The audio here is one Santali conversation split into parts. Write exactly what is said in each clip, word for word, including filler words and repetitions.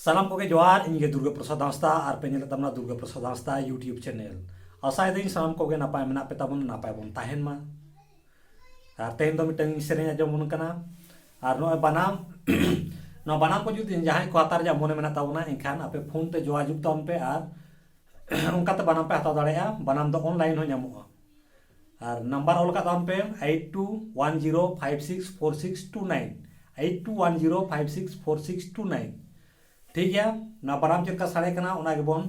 ᱥᱟᱱᱟᱢ ᱠᱚᱜᱮ ᱡᱚᱦᱟᱨ, ᱤᱧ ᱜᱮ ᱫᱩᱨᱜᱟᱹ ᱯᱨᱚᱥᱟᱫᱽ ᱦᱟᱸᱥᱫᱟ ᱟᱨ ᱯᱮ ᱧᱮᱞᱮᱫ ᱛᱟᱵᱚᱱᱟ ᱫᱩᱨᱜᱟᱹ ᱯᱨᱚᱥᱟᱫᱽ ᱦᱟᱸᱥᱫᱟ YouTube channel᱾ ᱟᱥᱟᱭᱮᱫᱟᱹᱧ ᱥᱟᱱᱟᱢ ᱠᱚᱜᱮ ᱱᱟᱯᱟᱭ ᱢᱮᱱᱟᱜ ᱯᱮ ᱛᱟᱵᱚᱱᱟ, ᱱᱟᱯᱟᱭ ᱵᱚᱱ ᱛᱟᱦᱮᱱ ᱢᱟ᱾ ᱟᱨ ᱛᱮᱦᱮᱧ ᱫᱚ ᱢᱤᱫᱴᱟᱝ ᱥᱮᱨᱮᱧ ᱟᱸᱡᱚᱢ ᱵᱚᱱ ᱠᱟᱱᱟ᱾ ᱟᱨ ᱱᱚᱜᱼᱚᱭ ᱵᱟᱱᱟᱢ, ᱱᱚᱣᱟ ᱵᱟᱱᱟᱢ ᱠᱚ ᱡᱩᱫᱤ ᱡᱟᱦᱟᱸᱭ ᱠᱚ ᱦᱟᱛᱟᱣ ᱨᱮᱭᱟᱜ ᱢᱚᱱᱮ ᱢᱮᱱᱟᱜ ᱛᱟᱵᱚᱱᱟ, ᱮᱱᱠᱷᱟᱱ ᱟᱯᱮ ᱯᱷᱳᱱ ᱛᱮ ᱡᱳᱜᱟᱡᱳᱜᱽ ᱛᱟᱵᱚᱱ ᱯᱮ ᱟᱨ ᱚᱱᱠᱟᱛᱮ ᱵᱟᱱᱟᱢ ᱯᱮ ᱦᱟᱛᱟᱣ ᱫᱟᱲᱮᱭᱟᱜᱼᱟ᱾ ᱵᱟᱱᱟᱢ ᱫᱚ online ᱦᱚᱸ ᱧᱟᱢᱚᱜᱼᱟ᱾ ᱟᱨ ᱱᱟᱢᱵᱟᱨ ᱚᱞ ᱠᱟᱜ ᱛᱟᱵᱚᱱ ᱯᱮ, eight two one zero five six four six two nine, eight two one zero five six four six two nine᱾ ᱴᱷᱤᱠ ᱜᱮᱭᱟ, ᱱᱚᱣᱟ ᱵᱟᱱᱟᱢ ᱪᱮᱫ ᱞᱮᱠᱟ ᱥᱟᱰᱮ ᱠᱟᱱᱟ ᱚᱱᱟ ᱜᱮᱵᱚᱱ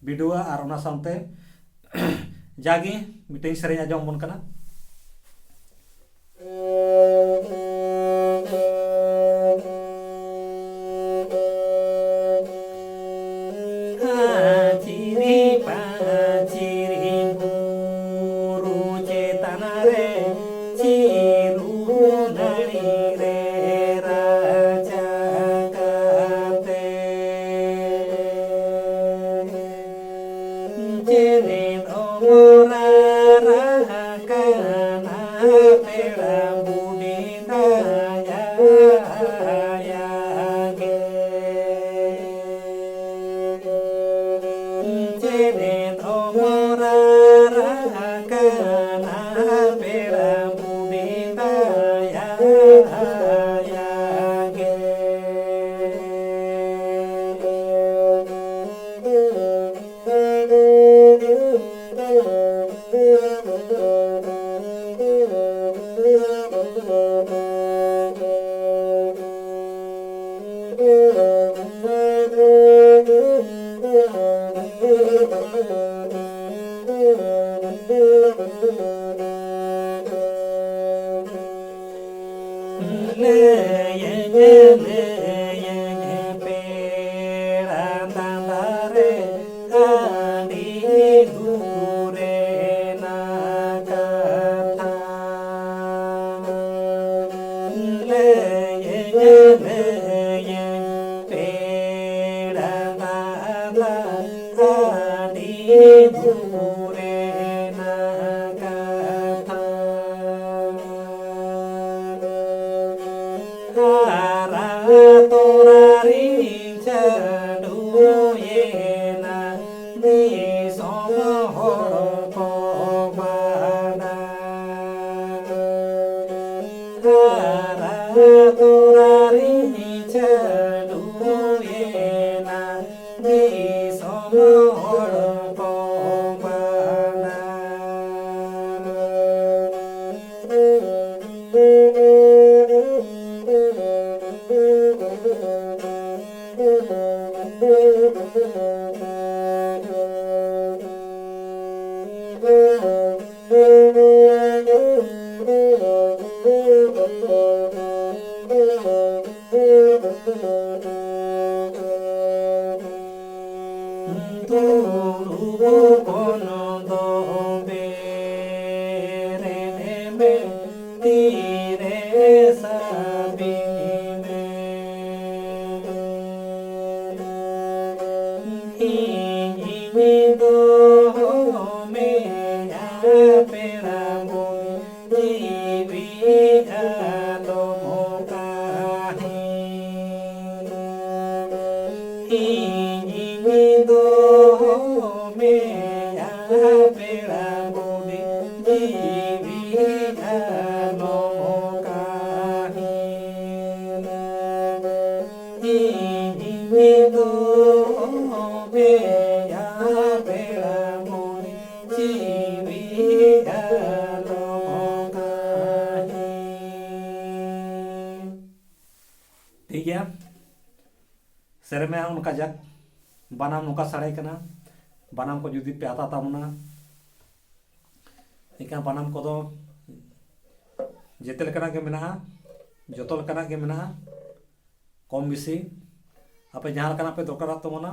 ᱵᱤᱰᱟᱹᱣᱟ ᱟᱨ ᱚᱱᱟ ᱥᱟᱶᱛᱮ ᱡᱟᱜᱮ ᱢᱤᱫᱴᱮᱱ ᱥᱮᱨᱮᱧ ᱟᱸᱡᱚᱢ ᱟᱵᱚᱱ ᱠᱟᱱᱟ᱾ ᱟᱸᱪᱤᱨᱤ ᱯᱟᱸᱪᱤᱨᱤ ᱵᱩᱨᱩ ᱪᱮᱛᱟᱱ ᱨᱮ ᱪᱤᱨᱩ ᱱᱟᱹᱲᱤ ᱨᱮ ᱨᱟᱪᱟ ᱠᱟᱛᱮ ᱪᱮᱱᱮᱫ ᱚᱢᱚᱨᱟ ᱨᱟᱦᱟ ᱠᱟᱱᱟ ᱯᱮᱲᱟ ᱵᱩᱰᱤ ᱫᱟᱭᱟ ᱜᱮ᱾ ᱪᱮᱱᱮᱫ ᱚᱢᱚᱨᱟ ᱨᱟᱦᱟ ᱠᱟᱱᱟ ᱯᱮᱲᱟ ᱵᱩᱰᱤ ᱫᱟᱭᱟ ᱜᱮ᱾ ᱞᱟᱹᱭᱟᱹᱧ, ᱞᱟᱹᱭᱟᱹᱧ ᱯᱮᱲᱟ ᱛᱟᱞᱟᱨᱮ ᱟᱹᱰᱤ ᱫᱩᱨᱮᱱᱟ ᱠᱟᱛᱷᱟ᱾ ᱞᱟᱹᱭᱟᱹᱧ, ᱞᱟᱹᱭᱟᱹᱧ ᱯᱮᱲᱟ ᱛᱟᱞᱟ ᱟᱹᱰᱤ ᱫᱩᱨᱮᱱᱟ ᱠᱟᱛᱷᱟ᱾ ᱦᱟᱨᱟ ᱛᱚ ᱢᱮ, ᱛᱤᱨᱮ ᱥᱟᱵᱤ ᱢᱮ᱾ ᱤᱧᱤᱧ ᱫᱚᱦᱚ ᱢᱮᱭᱟ ᱯᱮᱲᱟ ᱵᱩᱰᱤ, ᱡᱤᱣᱤ ᱟᱞᱚᱢ ᱠᱟᱹᱦᱤᱞ᱾ ᱤᱧᱤᱧ ᱫᱚᱦᱚ ᱢᱮᱭᱟ ᱯᱮᱲᱟ ᱵᱩᱰᱤ, ᱡᱤᱣᱤ ᱟᱞᱚᱢ ᱠᱟᱹᱦᱤᱞ᱾ ᱤᱧᱤᱧ ᱫᱚᱦᱚ ᱢᱮᱭᱟ ᱯᱮᱲᱟ ᱵᱩᱰᱤ, ᱡᱤᱣᱤ ᱟᱞᱚᱢ ᱠᱟᱹᱦᱤᱞ᱾ ᱴᱷᱤᱠ ᱜᱮᱭᱟ, ᱥᱮᱨᱮᱧ ᱢᱟ ᱚᱱᱠᱟ ᱡᱟᱠ, ᱵᱟᱱᱟᱢ ᱱᱚᱝᱠᱟ ᱥᱟᱰᱮ ᱠᱟᱱᱟ᱾ ᱵᱟᱱᱟᱢ ᱠᱚ ᱡᱩᱫᱤ ᱯᱮ ᱦᱟᱛᱟᱣ ᱛᱟᱵᱚᱱᱟ, ᱮᱱᱠᱷᱟᱱ ᱵᱟᱱᱟᱢ ᱠᱚᱫᱚ ᱡᱮᱛᱮ ᱞᱮᱠᱟᱱᱟᱜ ᱜᱮ ᱢᱮᱱᱟᱜᱼᱟ, ᱡᱚᱛᱚ ᱞᱮᱠᱟᱱᱟᱜ ᱜᱮ ᱢᱮᱱᱟᱜᱼᱟ ᱠᱚᱢ ᱵᱮᱥᱤ᱾ ᱟᱯᱮ ᱡᱟᱦᱟᱸ ᱞᱮᱠᱟᱱᱟᱜ ᱯᱮ ᱫᱚᱨᱠᱟᱨᱚᱜ ᱛᱟᱵᱚᱱᱟ,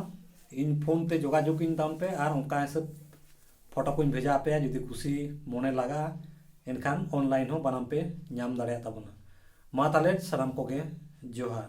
ᱤᱧ ᱯᱷᱳᱱ ᱛᱮ ᱡᱳᱜᱟᱡᱳᱜᱽ ᱤᱧ ᱛᱟᱵᱚᱱ ᱯᱮ, ᱟᱨ ᱚᱱᱠᱟ ᱦᱤᱥᱟᱹᱵ ᱯᱷᱳᱴᱳ ᱠᱚᱧ ᱵᱷᱮᱡᱟ ᱟᱯᱮᱭᱟ᱾ ᱡᱩᱫᱤ ᱠᱩᱥᱤ ᱢᱚᱱᱮ ᱞᱟᱜᱟᱜᱼᱟ, ᱮᱱᱠᱷᱟᱱ ᱚᱱᱞᱟᱭᱤᱱ ᱦᱚᱸ ᱵᱟᱱᱟᱢ ᱯᱮ ᱧᱟᱢ ᱫᱟᱲᱮᱭᱟᱜ ᱛᱟᱵᱚᱱᱟ᱾ ᱢᱟ ᱛᱟᱦᱚᱞᱮ ᱥᱟᱱᱟᱢ ᱠᱚᱜᱮ ᱡᱚᱦᱟᱨ᱾